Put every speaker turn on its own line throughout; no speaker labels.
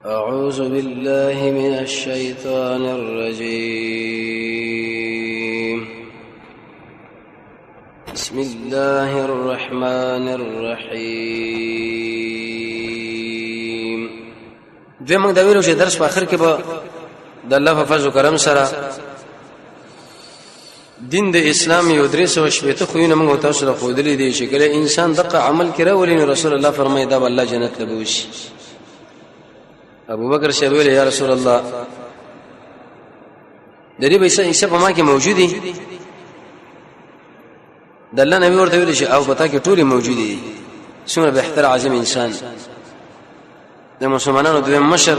أعوذ بالله من الشيطان الرجيم. بسم الله الرحمن الرحيم. دوی موږ دا ویلو چې درس په اخر کې به د الله په فضل کرم سره دین د اسلام یو درې سو شپېته خوونه موږ تاسو له خودلې دي چې کله انسان دغه عمل کړي ولې نو رسول الله فرمایي دا الله جنت لبوشي. ابو بکر صاحب ویل یا رسول الله د دې به څه په ما کې موجودي؟ د الله نبی ورته ویل چې او پتا کې ټولې موجودي دي. څومره بهتر عظیم انسان، د مسلمانانو دویم مشر.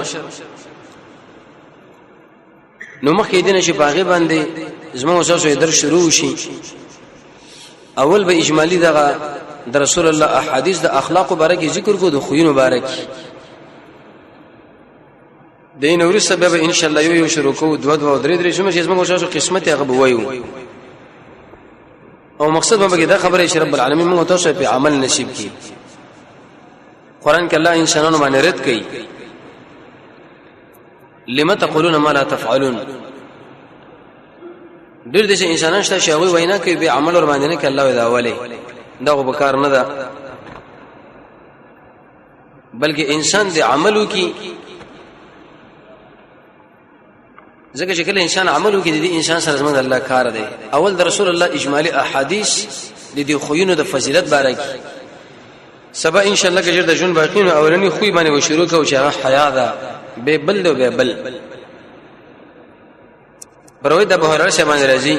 نو مخکې دینه چې باغی باندې زموږ اوسه در شروع شي، اول به اجمالی دغه د رسول الله احادیث د اخلاق مبارک ذکر کو، د خوینو مبارک دین ورسته به ان شاء الله یو یو شروع کو، دو دو درې درې شمه چې زموږ اوسه قسمت هغه به وایو. او مقصد به دا خبره چې رب العالمین موږ تاسو په عمل نصیب کړي. قران کې الله انسانانو باندې رد کوي، لم تقولون ما لا تفعلون. ډېر داسې انسانان شته چې هغوی وینا کوي به عمل ور باندې نه کوي. الله دا ولې دا خو به کار نه ده، بلکې انسان د عملو کې، ځکه چې کله انسان عملو کې د انسان سره زموږ الله کار دی. اول د رسول الله اجمالی احادیث د دې خوینو د فضیلت باره کې سبا ان شاء الله کې د ژوند باقی نو اولنی خوې باندې وشروع کو چې هغه حیا ده، به بل او به بل پروي د ابو هريره شه باندې راځي.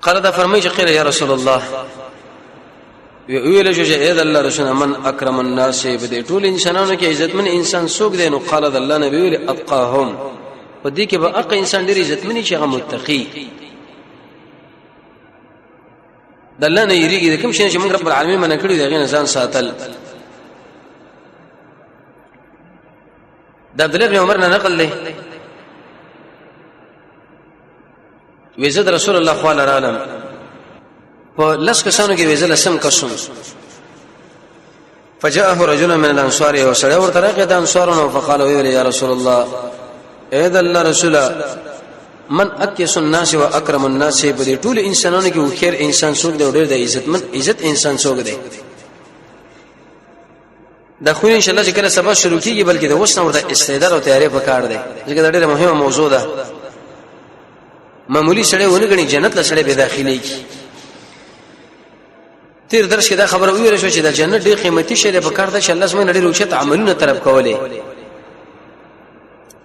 قال دا فرمایي چې قیل یا رسول الله، ویل شو چې اې د الله رسول من اکرم الناس، په دې ټول انسانانو کې عزتمن انسان څوک دی؟ نو قال د الله نبی ویل اتقاهم، په دې کې به اق انسان ډېر عزتمن چې هغه متقی د الله نه یریږي، د کوم شي چې موږ رب العالمین منع کړی دی هغه ځان ساتل. د عبد الله بن عمر نه نقل دی، وزد رسول الله خو لرالم په لس کسانو کې وزل سم کسون. فجاءه رجل من الانصار، او سړی ورته راغی د انصارونو، فقال ویل یا رسول الله، اے د الله رسول، من اکیس الناس و اکرم الناس، په دې ټول انسانانو کې خیر انسان څوک دی، ډېر د عزت من عزت انسان څوک دی؟ دا خو ان شاء الله چې کله سبا شروع کیږي، بلکې د اوس نه ورته استعداد او تیاری پکار دی، ځکه دا ډېره مهمه موضوع ده. معمولی سړی ونه غني جنت له سړی به داخلي کی. تیر درس کې دا خبره ویل شو چې د جنت ډېر قیمتي شی دی، پکار ده چې الله سمه ډېر اوچت عملونه طلب کولې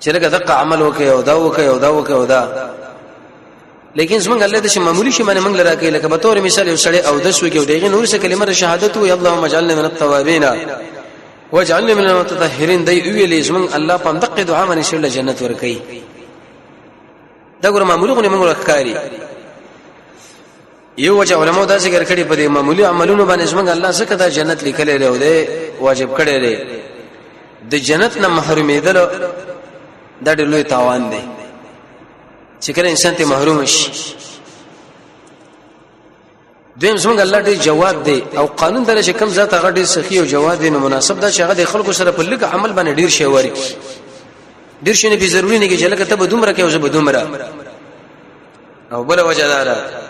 چې لکه دغه عمل وکي او دا وکي او دا وکي او دا. لیکن زمونږ الله د معمولی شي باندې موږ لرا کوي، لکه به تور مثال یو سړی او د سو کې دغه نور څه کلمه شهادت وي، اللهم اجعلنا من التوابین واجعلنا من المتطهرین، دی ویلې زمونږ الله په دقه دعا باندې شول جنت ورکي. دا ګور معمولی غو موږ راکاري. یو وجه علماء دا ذکر کړي، په دې معمولی عملونو باندې زمونږ الله ځکه دا جنت لیکلی دی او دی واجب کړی دی. د جنت نه محرومېدل دا ډېر لوی تاوان دی چې کله انسان ته محروم شي. دویم زمونږ الله ډېر جواد دی او قانون درې چې کم ذات هغه ډېر سخی او جواد دی، نو مناسب ده چې هغه د خلکو سره په لږ عمل باندې ډېر شی ورکړي. ډېر شي نه به ضروري نه کې چې لکه ته به دومره کې او زه به دومره. او بل وجه دا ده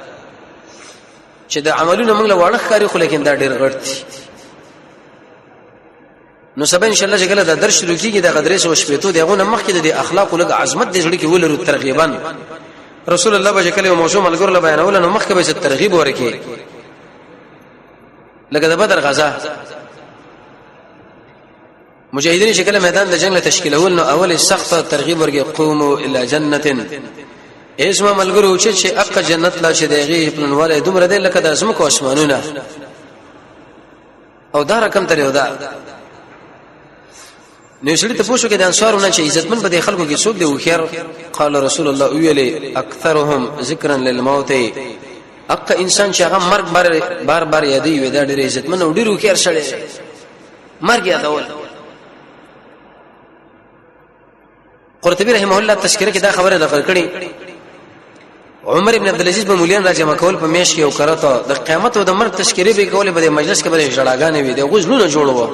چې د عملونو موږ له واړه ښکاري خو لیکن دا ډېر غټ دي. نو سبا ان شاء الله چې کله دا درس شروع کیږي د غدرې سو شپېتو دغه نه مخکې د اخلاق لږ عظمت د زړه کې ولرو ترغیبا. رسول الله به کله موضوع ملګرو له بیانول نو مخکې به ترغیب ورکې، لکه د بدر غزا مجاهدین چې کله میدان د جنگ له تشکیلول نو اول سخت ترغیب ورګي، قومو الی جنت، ایسما ملګرو چې اق جنت لا چې دغه پلنواله دومره دی لکه د ازمکو اسمانونه او دا رقم تر یو دا. نو سړي ته پوښتنه کې د انصارو نه چې عزتمن په دې خلکو کې څوک دی وخیر؟ قال رسول الله ویلې اکثرهم ذکرا للموت، اق انسان چې هغه مرګ بار بار بار یادې وي دا ډېر عزتمن او ډېر وخیر سړی مرګ یادول. قرطبي رحمه الله تذکرہ کې دا خبره نقل کړي، عمر ابن عبد العزيز به مولین را جمع کول په میش کې او کرته د قیامت او د مرګ تذکرې به کولې، به مجلس کې به جړاګانې وي، د غوزلونه جوړو.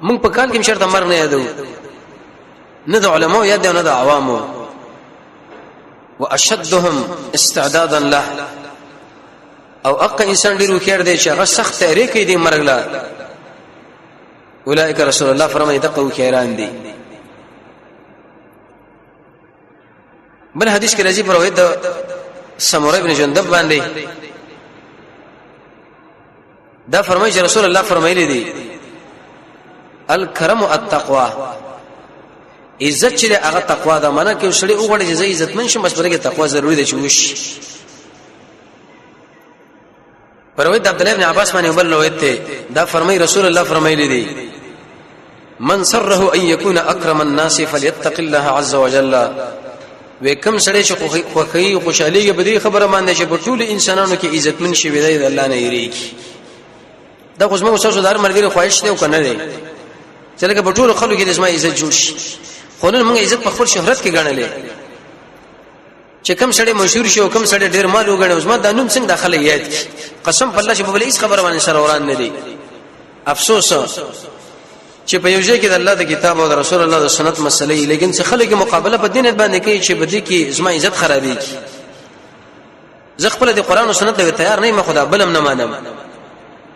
مونږ په کال کې شرط مرګ نه یادو، نه د علماو یاد نه د عوامو. واشدهم استعدادا له، او اقا انسان ډیر وکړ دی چې هغه سخت تیاری کوي د مرګ له. اولئک رسول الله فرمایي دغه وکیران دي. بل حدیث کې راځي پر روایت د سمره ابن جندب باندې، دا فرمایي چې رسول الله فرمایلی دي الکرم التقوا، عزت چې هغه تقوا ده. معنی کې وسړي وغوړي چې زه عزتمن شم، بس پرګه تقوا ضروری ده چې وش. پروید عبد الله ابن عباس باندې بل روایت ته، دا فرمای رسول الله فرمایلی دي من سره ان يكون اكرم الناس فليتق الله عز وجل. وکم سړی چې خوخي خوشحاليږي په دې خبره باندې چې په ټول انسانانو کې عزتمن شي، وي د الله نه یریږي. دا خو زموږ تاسو دار مرګري خواهش دی او کنه دی چې لکه په ټول خلکو کې د زما عزت جوړ شي. خو نن موږ عزت په خپل شهرت کې ګڼلې چې کم سړی مشهور شي او کم سړی ډیر مال وګڼي، اوس ما دا نوم څنګه داخله یاد کی؟ قسم په الله چې په بل هیڅ خبره باندې سره وران نه دي. افسوس چې په یو ځای کې د الله د کتاب او د رسول الله د سنت مسلې، لیکن څه خلک مقابله په دین باندې کوي چې بدی کې زما عزت خرابېږي. زه خپل د قران او سنت له تیار نه یم، خدا بلم نه مانم.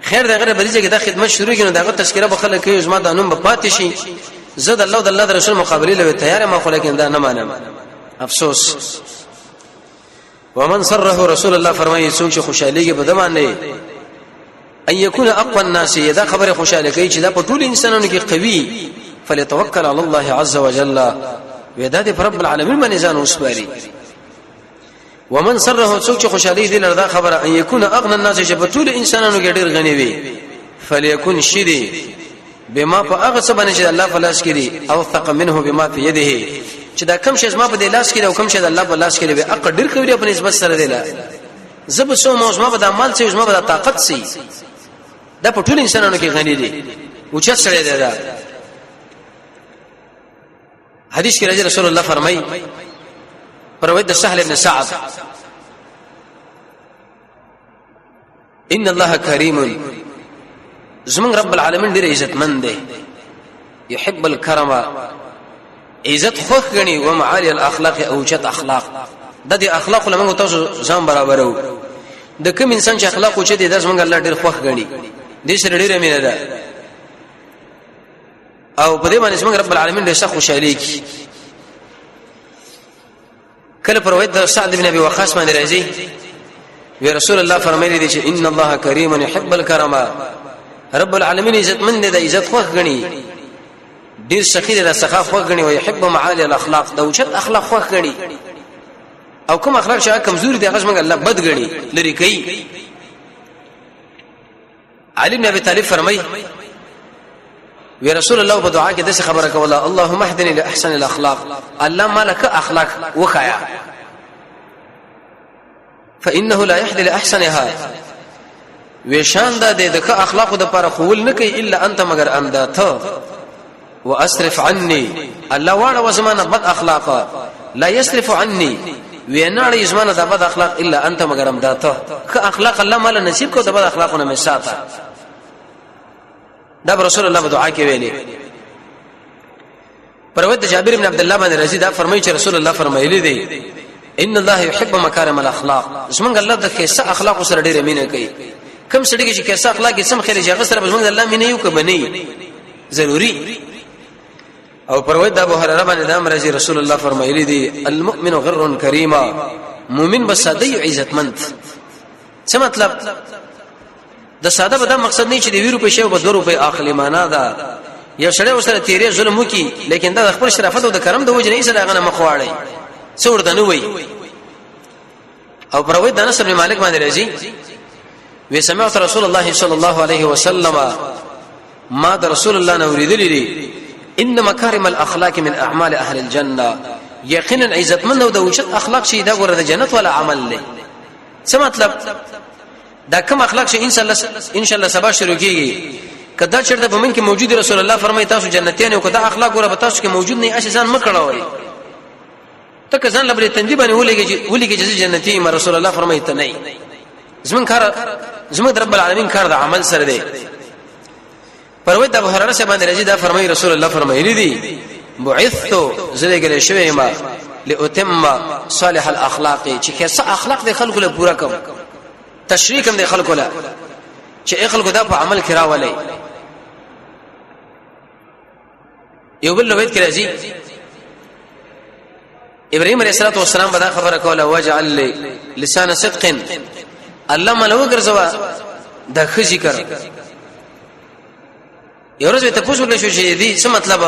خیر د غره بریزه کې د خدمت شروع کینو دغه تذکرہ به خلک کوي، زما د نوم به پاتې شي. زه د الله او د الله د رسول مقابله له تیار ما، خو لیکن دا نه مانم. افسوس. ومن سره رسول الله فرمایي څوک چې خوشاليږي په دمانه ان يكون اقوى الناس، دا خبره خوشاله کوي چې دا په ټول انسانانو کې قوي، فليتوکل على الله عز وجل، ودا دې رب العالمین باندې ځان وسپاري. ومن سره څوک چې خوشالي دي لردا خبره ان يكون اغنى الناس، چې په ټول انسانانو کې ډیر غني وي، فليكن شدي بما په هغه څه باندې چې الله په لاس کې دي، او ثق منه بما في يده، چې دا کم شي زما په دې لاس کې او کم شي د الله په لاس کې دی، اق ډیر کوي په نسبت سره دی. لا زب سو مو زما په د مال څه، زما په د طاقت سي. دا په ټول انسانانو کې غني دي او چې سره دی. دا حدیث کې راځي رسول الله فرمایي پر روایت د سهل ابن سعد ان الله کریم، زمون رب العالمین ډیر عزتمند دی، يحب الكرم، عزت خوښ غني، او معالي الاخلاق، اوچت اخلاق. د دې اخلاق له موږ تاسو ځان برابرو. د کوم انسان چې اخلاق اوچت دي، د زمونږ الله ډیر خوښ غني، دې سره ډیر مینه ده، او په دې باندې زمونږ رب العالمین ډیر سخت خوشالي کی. کله پر روایت د سعد بن ابي وقاص باندې راځي، وی رسول الله فرمایلی دی چې ان الله کریم يحب الكرم، رب العالمین عزت من دی، د عزت خوښ غني، ډیر سخی دی، د سخا خوښ غني، او يحب معالي الاخلاق، د اوچت اخلاق خوښ غني، او کوم اخلاق چې کمزوري دي هغه موږ الله بد غني، لري کوي. علي بن ابي طالب فرمای وی رسول الله په دعا کې داسې خبره کوله اللهم اهدني لاحسن الاخلاق، الله مالک اخلاق وخایا، فانه لا يهدي لاحسنها، وشان دا د ښه اخلاقو د پر خول نه کوي الا انت، مگر انت ته. واصرف عني، الله واړه وزمانه بد اخلاق، لا يصرف عني، ویناړي زمانه د بد اخلاق الا انت، مگر هم داته ښه اخلاق الله مال نصیب کو، د بد اخلاقونه مې ساته. دا رسول الله په دعا کې ویلي. پروت جابر بن عبد الله باندې رضی، دا فرمایي چې رسول الله فرمایلی دی ان الله يحب مکارم الاخلاق، زمونږ الله د خیسه اخلاق سره ډیره مینه کوي. کم سړي کې چې خیسه اخلاق سم خیر چې هغه سره زمونږ الله مینه یو کبنی ضروری. او پروت د ابو هريره باندې دا مرضی رسول الله فرمایلی دی المؤمن غر کریما، مؤمن بس ساده عزتمند. څه مطلب؟ د ساده به دا مقصد نه چې د 20 روپې شی او 2 روپې اخلي. معنا دا یو سړی وسره تیرې ظلم وکي، لیکن دا خپل شرافت او د کرم د وجې نه سره هغه نه مخواړي، څه ورته نه وي. او پروي د انس بن مالک باندې راځي، وی سمعت رسول الله صلی الله علیه وسلم، ما د رسول الله نه اوریدلې دي ان مکارم الاخلاق من اعمال اهل الجنه، یقینا عزتمند او د اوچت اخلاق شي دا ګوره د جنت ولا عمل دی. څه مطلب؟ دا کوم اخلاق چې ان شاء الله ان شاء الله سبا شروع کیږي، کدا چرته په من کې موجود، رسول الله فرمایي تاسو جنتیان یو، کدا اخلاق ور په تاسو کې موجود نه، اشي ځان مکړوي، ته که ځان لبرې تندې باندې ولګي چې ولګي چې جنتی ما، رسول الله فرمایي ته نه. زمون کار، زمون رب العالمین کار د عمل سره دی. پروي د ابو هريره سره باندې راځي، دا فرمایي رسول الله فرمایلی دي، بعثت زلګل شوی ما لاتم صالح الاخلاق، چې خاصه اخلاق د خلکو له پورا کوم، تشریح کوم د خلکو له چې خلکو دا په عمل کې راولي. یو بل روایت کې راځي، ابراهيم عليه السلام به دا خبره کوله، وجعل لي لسان صدق، الله ملو ګرځوا د خ ذکر. یو ورځ ته پوښتنه شو چې دې څه مطلب؟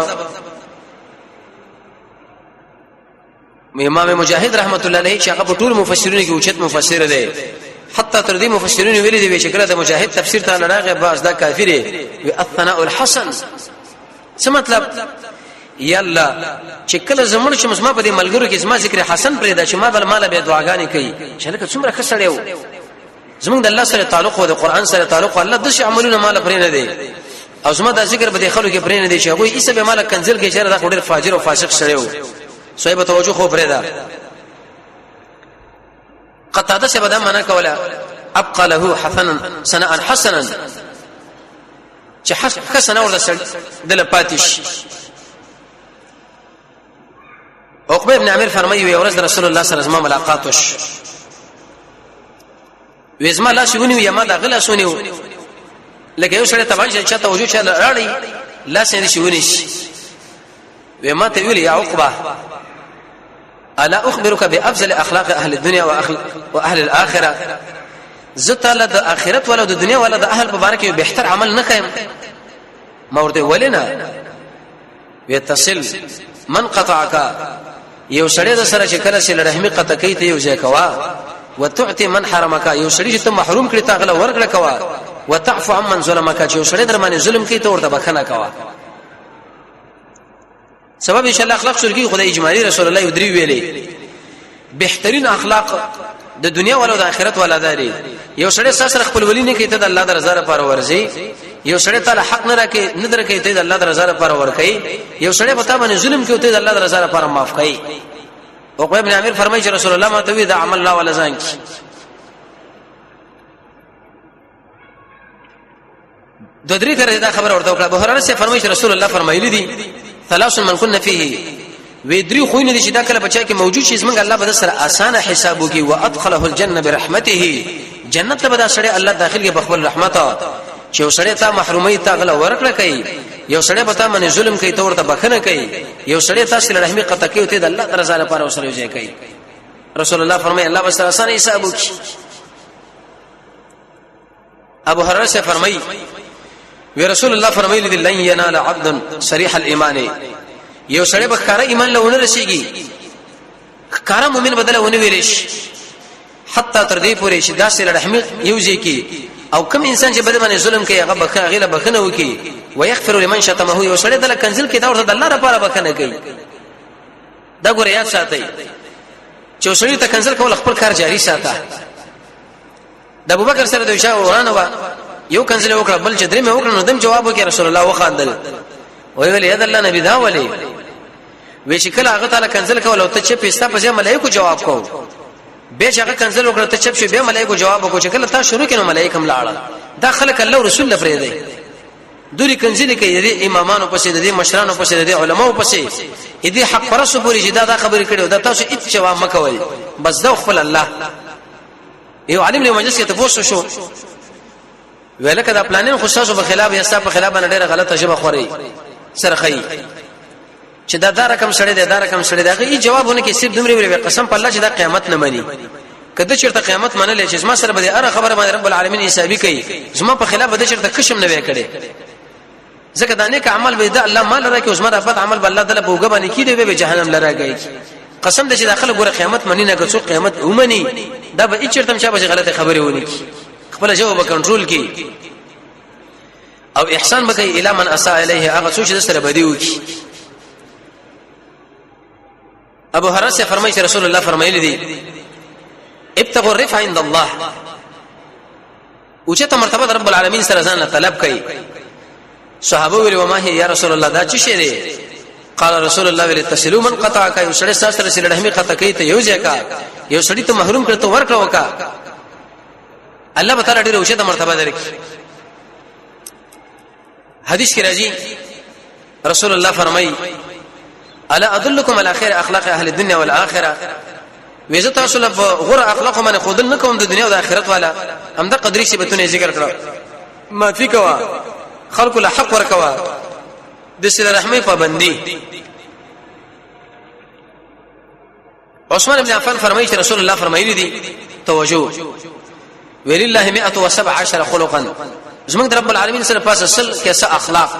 امام مجاهد رحمت الله علیه چې هغه په ټول مفسرینو کې اوچت مفسر دی، حتی تر دې مفسرینو ویلي دي چې کله د مجاهد تفسیر ته راغی، باز دا کافر دی. الثناء الحسن څه مطلب؟ یلا چې کله زمړ چې مسما په دې ملګرو کې زما ذکر حسن پرې دا چې ما بل مال به دعاګانې کوي چې لکه څومره ښه سړی و، زمونږ د الله سره تعلق او د قران سره تعلق، الله د شي عملونه مال پرې نه دی او زما د ذکر په دې خلکو کې پرې نه دی چې هغه یې سبه مال کنزل کې چې دا ډېر فاجر او فاسق سړی و. صاحب توجه خو پرې ده. قتاده سبه دا معنا کوله، ابقى له حسنا سناء حسنا، چې حسن ورته سړی دله پاتې شي. عقبه ابن عامر فرمایي، وی ورځ رسول الله صلی الله علیه وسلم ملاقات وش، وې زما لاس ونیو یا ما دا غلا سونیو، لکه یو سړی طبعا چې چاته وجو چا راړي لاس یې شي ونیش. وې ما ته ویل، یا عقبه الا اخبرك بافضل اخلاق اهل الدنيا واهل الاخره؟ زه تعالی د اخرت ولا د دنیا ولا د اهل په باره کې بهتر عمل نه خیم. ما ورته ولینا، وتصل من قطعك، یو سړی د سره چې کله سره رحمی قطع کوي ته یو ځای کوا، وتعطي من حرمك، یو سړی چې ته محروم کړی تا غله ورکړه کوا، وتعفو عمن ظلمك، چې یو سړی در باندې ظلم کوي ته ورته بخنه کوا. سبب ان شاء الله اخلاق شرکی خدای اجمالی رسول الله یو درې ویلې بهترین اخلاق د دنیا ولو د آخرت ولا داري. یو سړی سره خپل ولی نه کوي ته د الله د رضا لپاره ورځي، یو سړی تعالی حق نه راکې نه درکې ته د الله د رضا لپاره ورکې، یو سړی په تا باندې ظلم کوي ته د الله د رضا لپاره معاف کوي. او ابن عامر فرمایي چې رسول الله ما ته وی دا عمل لا ولا ځان کی. د درې کرے دا خبره ورته وکړه. ابو هريره سے فرمایي چې رسول الله فرمایلی دي، ثلاث من كن فيه، وی درې خوینه دي چې دا کله بچا کې موجود شي، زمونږ الله به سره اسانه حساب وکي، وادخله الجنه برحمته، جنت ته به دا سړی الله داخل کې بخبل رحمت. چې وسړی ته محرومي ته غل ورکړه کوي، یو سړی به تا باندې ظلم کوي ته ورته بخنه کوي، یو سړی تاسو له رحمي قطع کوي ته د الله رضا لپاره وسره ځای کوي. رسول الله فرمایي الله به سره اسانه حساب وکي. ابو هريره سے فرمایي، وی رسول الله فرمایلی دی، لن ينال عبد صريح الايمان، یو سړی به ښکارا ایمان له ونه رسیږي، ښکارا مؤمن بدله ونه ویل شي، حتی تر دې پورې چې داسې رحمی یو ځای کی او کوم انسان چې بده باندې ظلم کوي هغه بخنه غیله بخنه وکي، ويغفر لمن شتمه، یو سړی دله کنزل کې دا ورته د الله لپاره بخنه کوي. دا ګوره یاد ساتئ چې سړی ته کنزل کول خپل کار جاری ساته. د ابوبکر سره د شاه ورانه وا یو کنزل وکړه، بل چې درې مې وکړه نو دم جواب وکړ. رسول الله وخاندل، وی ویل یاد الله نبی دا ولي وی چې کله هغه تعالی کنزل کول او ته چې پیستا په ځای ملائکه جواب کو، به چې هغه کنزل وکړه ته چپ شو، به ملائکه جواب وکړ، چې کله تا شروع کینو ملائکه هم لاړه. دا خلک الله رسول لپاره دی دوری کنزل کوي، د امامانو پسې، د مشرانو پسې، د علماو پسې، دې حق پرسو پوری چې دا دا خبرې کړي، دا تاسو هیڅ جواب مکوئ، بس دا خپل الله. یو عالم له مجلس کې تاسو شو ویلکه دا پلانین خو تاسو په خلاف یا تاسو په خلاف باندې ډیره غلطه ژبه خوري سره خی چې دا دا رقم سړی دی، دا رقم سړی دی. هغه یې جوابونه کې صرف دومره ویل، قسم په الله چې دا قیامت نه مني، کله چیرته قیامت منل چې زما سره به اره خبره باندې رب العالمین حسابي کوي، زما په خلاف به چیرته کشم نه وی کړي، ځکه دا نیک عمل به د الله مال راکې، اوس ما د بد عمل به الله تعالی په وګ باندې کیده به جهنم لره گئی. قسم دې چې داخله ګوره قیامت منی نه، که څوک قیامت ومني دا به هیڅ چرته چا به غلطه خبره ونی کی، خپل جواب کنټرول کی او احسان وکي الی من اساء الیه، هغه څوک چې سره بدی وکي. ابو هريره سے فرمایي چې رسول الله فرمایلی دي، ابتغوا الرفع عند الله، اوچته مرتبه د رب العالمین سره ځان طلب کړي. صحابه ویل، وما هي یا رسول الله، دا څه شی دی؟ قال رسول الله ویل، تسلو من قطع کا، یو سړی سره سره رحمی قطع کوي ته یو ځای کا، یو سړی ته محروم کړ ته ورکړه وکا، الله تعالی ډیره اوچته مرتبه درکړي. حدیث کې راځي رسول الله فرمایي، الا ادلکم على خير اخلاق اهل الدنيا والاخره؟ وزه تاسو له غره اخلاق باندې خودل نه کوم د دنیا او د آخرت والا. هم د قدرې صفاتونه ذکر کړو، معافي کوا، خلکو له حق ورکوا، د سره رحمه پابندي. عثمان بن عفان فرمایي چې رسول الله فرمایلی دي، توجه، ولله 117 خلقا، زمونږ رب العالمین سره پاسه سل کیسه اخلاق،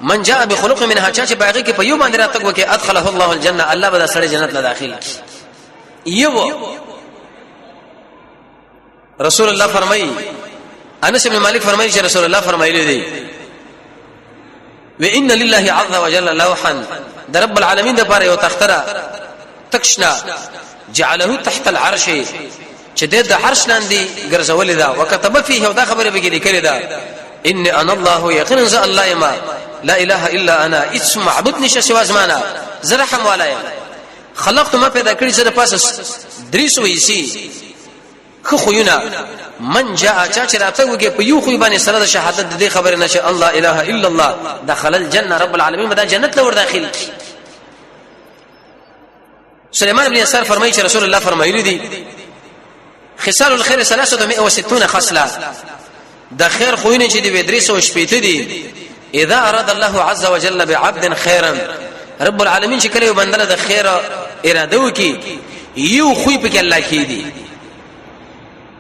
من جاء بخلق منها، چا چې باغی کې په یو باندې راتګ وکي، ادخله الله الجنه، الله به سړی جنت له داخل کی. یو رسول الله فرمایي، انس بن مالک فرمایي چې رسول الله فرمایلی دی، وان لله عز وجل لوحا، د رب العالمین د پاره یو تختره تکشنا، جعله تحت العرش، چې د عرش لاندې ګرځولې ده، وکتب فيه، او دا خبره به لیکلې ده، ان انا الله، یقینا ز الله ما لا اله الا انا، اس معبود نشه سوا زمانہ، زه رحم والا یم، خلقت، ما پیدا کړی چې د پاسه 300 حصے خو خوونه، من جاء، چا چې راته وګي په یو خو باندې سره د شهادت د دې خبره نشه الله اله الا الله، دخل الجنه، رب العالمین بدا جنت لور داخل کی. سليمان بن يسار فرمایي چې رسول الله فرمایلی دي، خصال الخير 360 خصله، د خیر خوونه چې دی 360 دي، اذا اراد الله عز وجل بعبد خيرا، رب العالمین چې کله یو بندله د خیر اراده وکي، یو خوې په کې الله کې دي.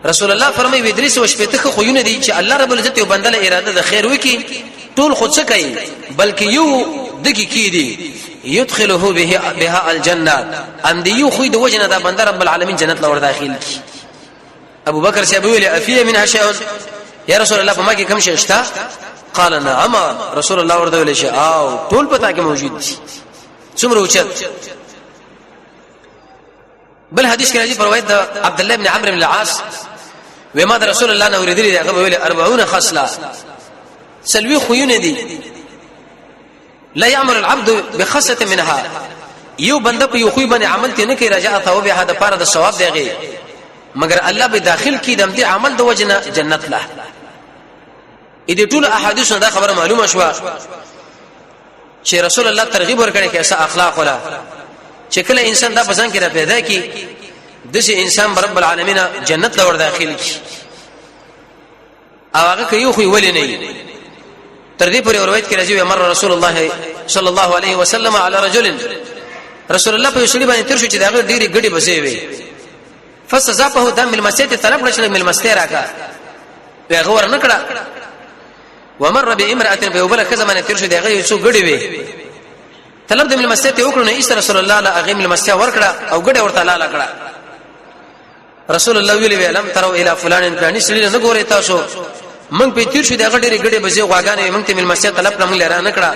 رسول الله فرمایي، وی 360 خوونه دي چې الله رب العزت یو بندله اراده د خیر وکي، ټول خود څه کوي، بلکې یو دکی کې دي، يدخله به بها الجنه، ام دی یو خو د وجنه دا بنده رب العالمین جنت لور داخل کی. ابو بکر صاحب ویل، افی منها شیء یا رسول الله؟ په ما کې کوم شی شته؟ قال نعم، رسول الله ورته ویل شي او ټول پتا کې موجود دي. څومره اوچت. بل حدیث کې راځي پر روایت د عبد الله بن عمرو بن العاص، وما د رسول الله نه اوریدلی دی، هغه ویل 40 خصله، سلوي خوونه دي، لا يعمل العبد بخصه منها، یو بنده په یو خوی باندې عمل ته نه کوي، رجاء ثوابها، د پاره د ثواب دیغه، مګر الله به داخل کی د دې عمل د وجنه جنت له. اې دې ټول احادیث دا خبره معلومه شوه چې رسول الله ترغیب ورکړي کې ایسا اخلاق ولا، چې کله انسان دا پسند کې را پیدا کی، دغه انسان رب العالمین جنت لور داخل کی. او هغه کې یو خو ولې نه تر دې پورې روایت کې راځي، مر رسول الله صلی الله علیه وسلم علی رجل، رسول الله په شړي باندې تر شو چې داغه ډېری ګډي بسې وي، فسزافه، د ملمستې ته طلب کړ چې ملمستې راکا، هغه ور نکړه. ومر بامراه، په وبله خزه باندې تر شو، دغه یو څو ګډي وي، طلب د ملمستې ته وکړو، نو ایس رسول الله له هغه ملمستیا ورکړه او ګډه ورته لاله کړه. رسول الله ویلی، لم تروا الى فلان، فلانی سړي نه ګوري تاسو؟ مونږ په تیر شو، دغه ډېری ګډه بزی غواګانې، مونږ ته ملمستیا طلب کړه، مونږ لره نه کړه.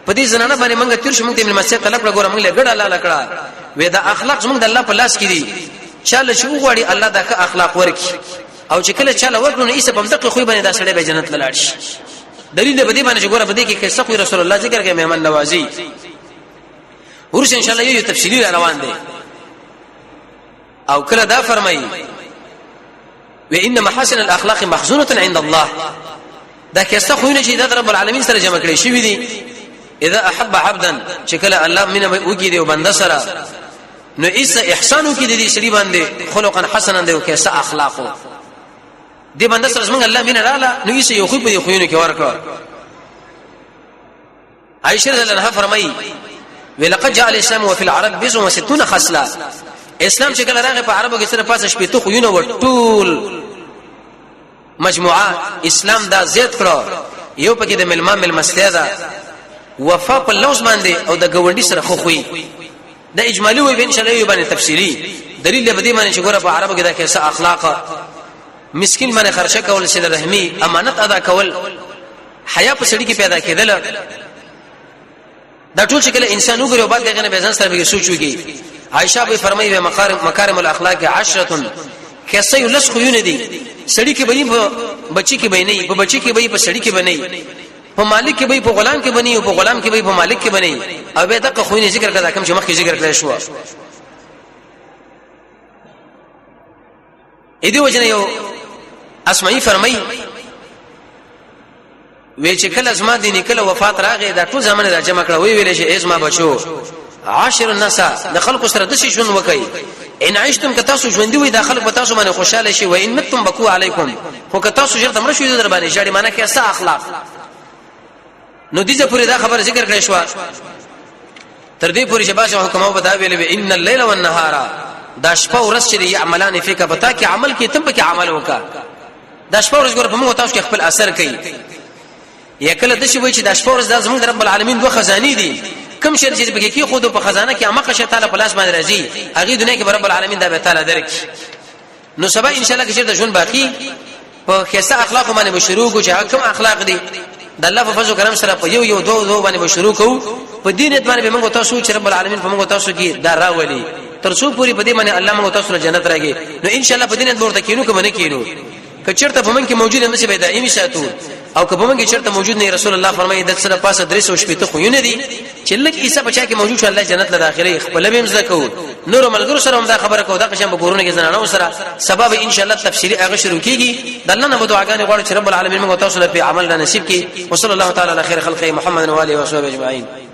په دې زنانه باندې مونږ تیر شو، مونږ ته ملمستیا طلب کړه، ګوره مونږ له ګډه لاله کړه. وې دا اخلاق زمونږ د الله په لاس کې دي، چاله چې وغواړي الله دا ښه اخلاق ورکي، او چې کله چاله ورکړو نو ایسه په مدقه خو باندې دا سړی به جنت لاړ شي. دلیل به دې باندې چې ګوره په دې کې قصه خو رسول الله ذکر کوي مهمان نوازي. ورسره ان شاء الله یو تفصیلی روان دي. او کله دا فرمایي، وان محاسن الاخلاق مخزونه عند الله، دا کیسه خو نه چې د رب العالمین سره جمع کړي شوی دي، اذا احب عبدا، چې کله الله مینه وکړي دی بنده سره، نو ایسه احسان وکړي د دې سړي باندې، خلقا حسنا، دی کیسه اخلاقو دی بنده سره زمونږ الله مینه رااله، نو ایسه یو خو په دې خوینو کې ورکړ. عائشه رضی الله عنها فرمایي، ولقد جاء الاسلام وفي العرب بضع وستون خصله، اسلام چې کله راغی په عربو کې سره پاسه شپېته خوونه و، ټول مجموعه اسلام دا زیات کړو. یو پکې د ملما ملمستیا ده، وفا په لوز باندې، او د ګوندی سره خو خوې. د اجمالی وی، ان شاء الله یو باندې تفصیلی دلیل به دې باندې چې ګوره په عربو کې دا کیسه اخلاق، مسکین باندې خرچه کول، سره رحمی، امانت ادا کول، حیا په سړي کې پیدا کېدل، دا ټول چې کله انسان وګوري او بعد دغه نه به ځان سره به سوچ وکړي. عائشه به فرمایي، به مکارم الاخلاق عشره، کیسه یو لس خوونه دي، سړي کې به په بچی کې به نه، په بچی کې به په سړي کې به نه، په مالک کې به په غلام کې بني، او په غلام کې به په مالک کې بني، او به دغه خوونه ذکر کړه کوم چې مخکې ذکر کړی شو. اې دی وجنه یو اسمعي فرمایي، وی چې کله زما دیني کله وفات راغی دا ټول زمانه را جمع کړه، وی ویل چې ای زما بچو، عاشر الناس، د خلکو سره د شي ژوند وکي. ان عشتم، که تاسو ژوند وي، د خلک به تاسو باندې خوشاله شي، و ان متم بکو علیکم، خو که تاسو ژر تمر شوي در باندې ژړي. معنی کې څه اخلاق. نو دې پورې دا خبره ذکر کړې شو، تر دې پورې چې باز حکماو به دا ویل وی ان الليل والنهار، دا شپه ورځ چې یعملان فیک، پتا کې عمل کې تم پکې عمل وکا. دا شپه ورځ ګور په موږ تاسو کې خپل اثر کوي. یا کله د شي وای چې د شپه ورځ د زموږ رب العالمین دوه خزاني دي، کوم شی چې پکې کې خود په خزانه کې امقه شي تعالی په لاس باندې راځي، هغه دنیا کې رب العالمین دا به تعالی درک. نو سبا ان شاء الله کې د ژوند باقی په خسته اخلاق باندې به شروع کو، چې هغه کوم اخلاق دي، د الله په فضل کرم سره په یو یو دوه دوه باندې به شروع کو. په دین باندې به موږ تاسو چې رب العالمین په موږ تاسو کې دا راولي، تر څو پوری په دې باندې الله موږ تاسو له جنت راګي. نو ان شاء الله په دین ورته کینو کوم نه کینو، که چرته په من کې موجود نه شي به دایمي ساتو، او که په من کې چرته موجود نه، رسول الله فرمایي د سره پاسه 300 شپې ته خوونه دي چې لکه عیسی بچا کې موجود شو، الله جنت له داخلي خپل به مزه کو. نور ملګرو سره هم دا خبره کو، دا قسم په ګورونه کې زنانو سره سبب ان شاء الله تفصیلی هغه شروع کیږي. د الله نه دعاګانې غواړو چې رب العالمین موږ تاسو له عمل نصیب کړي. وصلی الله تعالی علی خیر خلقه محمد و علیه و صحبه اجمعین.